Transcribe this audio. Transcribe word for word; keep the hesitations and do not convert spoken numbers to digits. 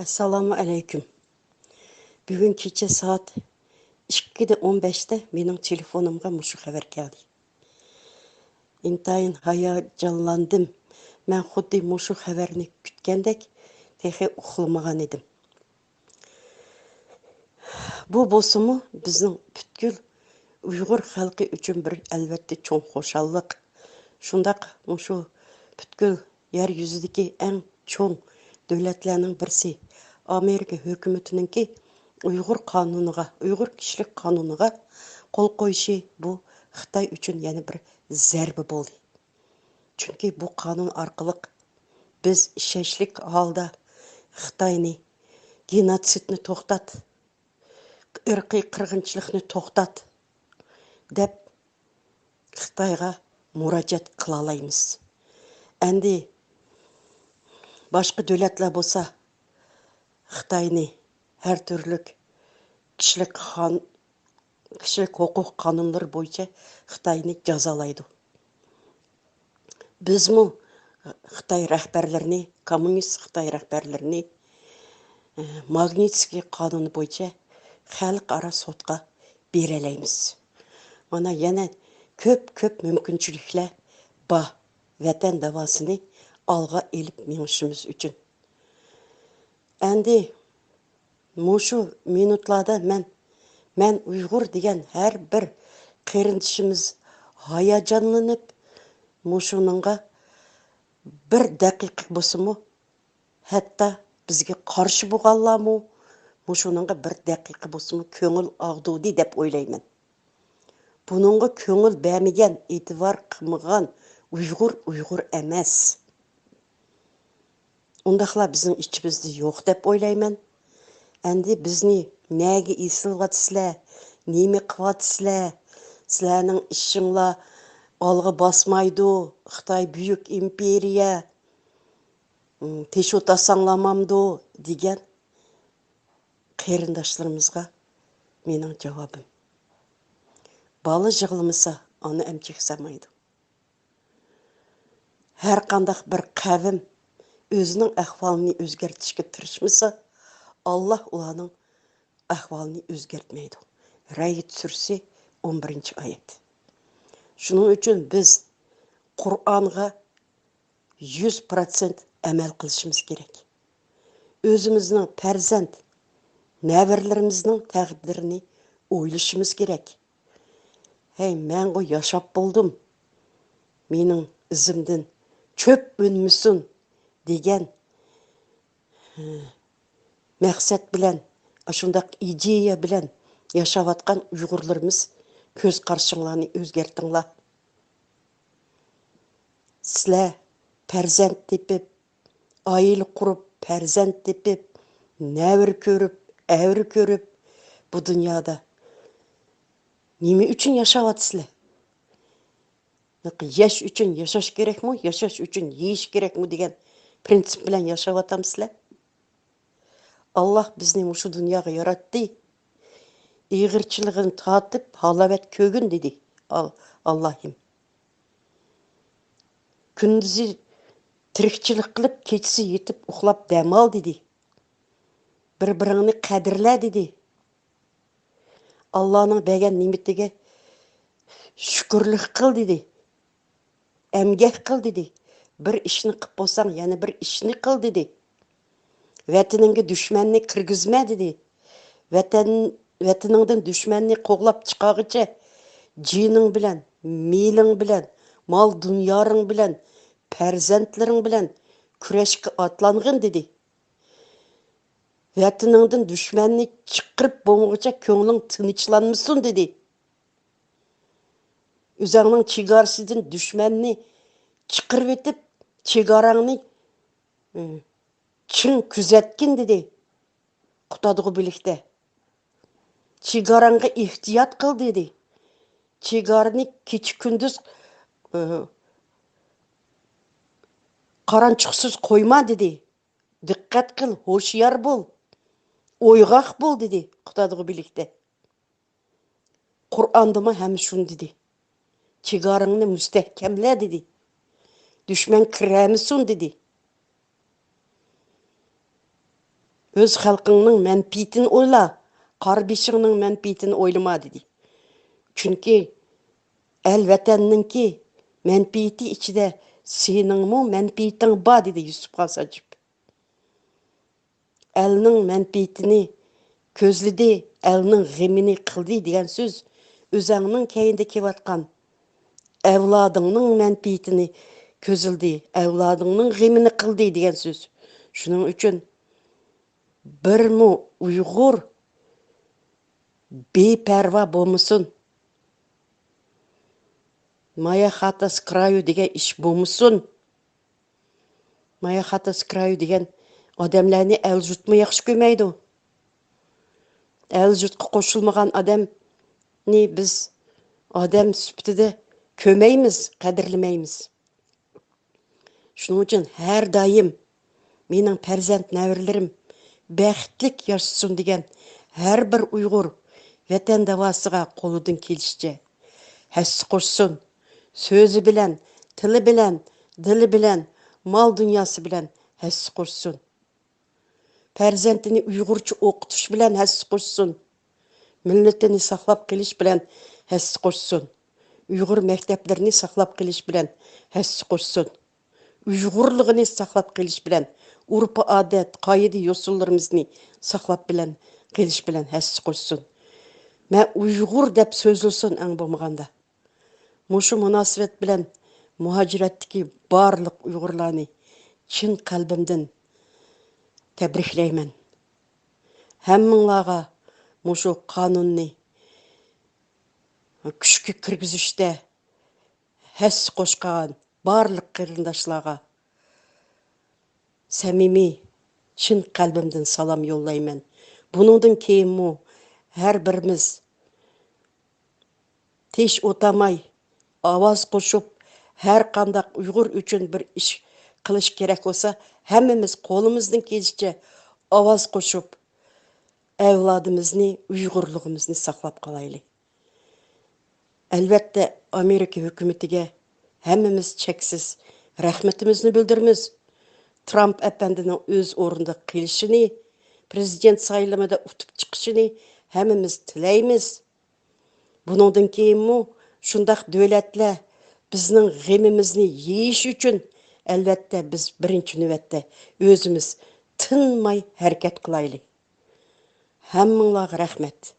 ئەسسالامۇ ئەلەيكۇم. بۈگۈن كېچە سائەت ئىككىدە ئون بەشتە مېنىڭ تېلېفونۇمغا مۇشۇ خەۋەر كەلدى. ئىنتايىن ھاياجانلاندىم. مەن خۇددى مۇشۇ خەۋەرنى كۈتكەندەك تېخى ئۇخلىمىغان ئىدىم. بۇ بولسىمۇ بىزنىڭ پۈتكۈل ئۇيغۇر خەلقى ئۈچۈن بىر ئەلۋەتتە چوڭ خۇشاللىق. شۇنداق مۇشۇ پۈتكۈل يەر يۈزىدىكى ئەڭ چوڭ دۆلەتلەرنىڭ بىرسى ئامېرىكا ھۆكۈمىتىنىڭكى ئۇيغۇر قانۇنىغا، ئۇيغۇر كىشىلىك قانۇنىغا قول قويۇشى بۇ خىتاي ئۈچۈن يەنە بىر زەربە بولدى. چۈنكى بۇ قانۇن ئارقىلىق بىز ئىشەنچلىك ھالدا خىتاينى، گېنوتسىدنى توختات، ئىرقىي قىرغىنچىلىقنى توختات دەپ خىتايغا مۇراجىئەت قىلالايمىز. ئەمدى باشقا دۆلەتلەر بولسا خىتاينى ھەر تۈرلۈك كىشىلىك خان-، كىشىلىك ھوقۇق قانۇنلىرى بويىچە خىتاينى جازالايدۇ. بىزمۇ خىتاي رەھبەرلىرىنى، كوممۇنىست خىتاي رەھبەرلىرىنى، ئە، ماگنىتسكىي قانۇنى بويىچە خەلقئارا سوتقا بېرەلەيمىز. مانا يەنە كۆپ، كۆپ مۇمكىنچىلىكلەر بار، ۋەتەن داۋاسىنى ئالغا ئېلىپ مېڭىشىمىز ئۈچۈن. ئەمدى مۇشۇ مىنۇتلاردا مەن، مەن ئۇيغۇر دېگەن ھەر بىر قېرىندىشىمىز ھاياجانلىنىپ، مۇشۇنىڭغا بىر دەقىقە بولسىمۇ، ھەتتا بىزگە قارشى بولغانلارمۇ مۇشۇنىڭغا بىر دەقىقە بولسىمۇ كۆڭۈل ئاغدۇردى دەپ ئويلايمەن. بۇنىڭغا كۆڭۈل بەرمىگەن، ئېتىبار قىلمىغان ئۇيغۇر ئۇيغۇر ئەمەس. ئۇنداقلار بىزنىڭ ئىچىمىزدە يوق دەپ ئويلايمەن. ئەمدى بىزنى نەگە ئېسىلىۋاتىسىلەر، نېمە قىلىۋاتىسىلەر، سىلەرنىڭ ئىشىڭلار ئالغا باسمايدۇ، خىتاي بۈيۈك ئىمپېرىيە، تېشۇ تاساڭلامامدۇ دېگەن قېرىنداشلىرىمىزغا مېنىڭ جاۋابىم. بالا يىغلىمىسا، ئانا ئەمچەك سالمايدۇ. ھەر قانداق بىر قەۋم ئۆزىنىڭ ئەھۋالىنى ئۆزگەرتىشكە تىرىشمىسا، ئاللا ئۇلارنىڭ ئەھۋالىنى ئۆزگەرتمەيدۇ. رەئد سۈرىسى، ئون بىرىنچى ئايەت. شۇنىڭ ئۈچۈن بىز قۇرئانغا يۈز پىروتسېنت ئەمەل قىلىشىمىز كېرەك. ئۆزىمىزنىڭ پەرزەنت، نەۋرىلىرىمىزنىڭ تەقدىرىنى ئويلىشىمىز كېرەك. ھەي، مەنغۇ ياشاپ بولدۇم، مېنىڭ ئىزىمدىن چۆپ ئۈنمىسۇن دېگەن، ھە، مەقسەت بىلەن، ئاشۇنداق ئىدىيە بىلەن ياشاۋاتقان ئۇيغۇرلىرىمىز، كۆز قارىشىڭلارنى ئۆزگەرتىڭلار. سىلەر پەرزەنت تېپىپ، ئائىلە قۇرۇپ، پەرزەنت تېپىپ، نەۋرە كۆرۈپ، ئەۋرە كۆرۈپ، بۇ دۇنيادا نېمە ئۈچۈن ياشاۋاتىسىلەر؟ يەش ئۈچۈن ياشاش كېرەكمۇ، ياشاش ئۈچۈن يېيىش كېرەكمۇ دېگەن پرىنسىپ بىلەن ياشاۋاتامسىلەر؟ ئاللا بىزنى مۇشۇ دۇنياغا ياراتتى. ئېغىرچىلىقىنى تارتىپ، ھالاۋەت كۆرگىن دېدى ئال-، ئاللاھىم. كۈندۈزى تىرىكچىلىك قىلىپ، كېچىسى يېتىپ ئۇخلاپ دەم ئال دېدى. بىر-بىرىڭنى قەدىرلە دېدى. ئاللانىڭ بەرگەن نېمىتىگە شۈكۈرلۈك قىل دېدى. ئەمگەك قىل دېدى. بىر ئىشنى قىپ بولساڭ، يەنە بىر ئىشنى قىل دېدى. ۋەتىنىڭگە دۈشمەننى كىرگۈزمە دېدى. ۋەتەن، ۋەتىنىڭدىن دۈشمەننى قوغلاپ چىقارغىچە جېنىڭ بىلەن، مېلىڭ بىلەن، مال دۇنيارىڭ بىلەن، پەرزەنتلىرىڭ بىلەن كۈرەشكە ئاتلانغىن دېدى. ۋەتىنىڭدىن دۈشمەننى چىقىرىپ بولمىغۇچە كۆڭلۈڭ تىنچلانمىسۇن دېدى. ئۆزۈڭنىڭ چېگراسىدىن دۈشمەننى چىقىرىۋېتىپ، چېگراڭنى، ئى، چىڭ كۆزەتكىن دېدى. قۇتادغۇ بۆلەكتە. چېگراڭغا ئېھتىيات قىل دېدى. چېگرانى كېچە-كۈندۈز، ئى، قارانچۇقسىز قويما دېدى. دىققەت قىل، ھوشيار بول، ئويغاق بول دېدى قۇتادغۇ بۆلەكتە. قۇرئاندىمۇ ھەم شۇنى دېدى. چېگرىڭنى مۇستەھكەملە دېدى. دۈشمەن كىرەلمىسۇن دېدى. «ئۆز خەلقىڭنىڭ مەنپىئىتىنى ئويلا، قارىبېشىڭنىڭ مەنپىئىتىنى ئويلىما» دېدى. چۈنكى ئەل ۋەتەننىڭكى مەنپىئىتى ئىچىدە سېنىڭمۇ مەنپىئىتىڭ بار، دېدى يۈسۈپ خان ساجىپ. «ئەلنىڭ مەنپىئىتىنى كۆزلىدى، ئەلنىڭ غېمىنى قىلدى» دېگەن سۆز ئۆزەڭنىڭ كەينىدە كېلىۋاتقان ئەۋلادىڭنىڭ مەنپىئىتىنى كۆزلىدى، ئەۋلادىڭنىڭ غېمىنى قىلدى دېگەن سۆز. شۇنىڭ ئۈچۈن بىرمۇ ئۇيغۇر بىپەرۋا بولمىسۇن. «Моя хата с краю» دېگەن ئىش بولمىسۇن. «Моя хата с краю» دېگەن ئادەملەرنى ئەل-يۇرتمۇ ياخشى كۆرمەيدۇ. ئەل-يۇرتقا قوشۇلمىغان ئادەمنى بىز ئادەم سۈپىتىدە كۆرمەيمىز، قەدىرلىمەيمىز. شۇنىڭ ئۈچۈن ھەر دائىم «مېنىڭ پەرزەنت نەۋرىلىرىم بەختلىك ياشىسۇن» دېگەن ھەر بىر ئۇيغۇر ۋەتەن داۋاسىغا قولىدىن كېلىشىچە ھەسسە قوشسۇن. سۆزى بىلەن، تىلى بىلەن، دىلى بىلەن، مال-دۇنياسى بىلەن ھەسسە قوشسۇن. پەرزەنتىنى ئۇيغۇرچە ئوقۇتۇش بىلەن ھەسسە قوشسۇن. مىللىتىنى ساقلاپ قېلىش بىلەن ھەسسە قوشسۇن. ئۇيغۇر مەكتەپلىرىنى ساقلاپ قېلىش بىلەن ھەسسە قوشسۇن. ئۇيغۇرلۇقىنى ساقلاپ قېلىش بىلەن، ئۇرپى-ئادەت، قائىدە-يوسۇنلىرىمىزنى ساقلاپ بىلەن قېلىش بىلەن ھەسسە قوشسۇن. مەن ئۇيغۇر دەپ سۆزلىسۇن ئەڭ بولمىغاندا. مۇشۇ مۇناسىۋەت بىلەن مۇھاجىرەتتىكى بارلىق ئۇيغۇرلارنى چىن قەلبىمدىن تەبرىكلەيمەن. ھەممىڭلارغا مۇشۇ قانۇننى كۈچكە كىرگۈزۈشتە ھەسسە قوشقان بارلىق قېرىنداشلارغا سەمىمىي، چىن قەلبىمدىن سالام يوللايمەن. بۇنىڭدىن كېيىنمۇ ھەر بىرىمىز تىنچ ئولتۇرماي، ئاۋاز قوشۇپ، ھەر قانداق ئۇيغۇر ئۈچۈن بىر ئىش قىلىش كېرەك بولسا، ھەممىمىز قولىمىزدىن كېلىشىچە ئاۋاز قوشۇپ، ئەۋلادىمىزنى، ئۇيغۇرلۇقىمىزنى ساقلاپ قالايلى. ئەلۋەتتە، ئامېرىكا ھۆكۈمىتىگە ھەممىمىز چەكسىز رەھمىتىمىزنى بىلدۈرىمىز. ترامپ ئەپەندىنىڭ ئۆز ئورنىدا قېلىشىنى، پرېزىدېنت سايلىمىدا ئۇتۇپ چىقىشىنى ھەممىمىز تىلەيمىز. بۇنىڭدىن كېيىنمۇ شۇنداق دۆلەتلەر بىزنىڭ غېمىمىزنى يېيىش ئۈچۈن، ئەلۋەتتە، بىز بىرىنچى نۆۋەتتە ئۆزىمىز تىنماي ھەرىكەت قىلايلى. ھەممىڭلارغا رەھمەت.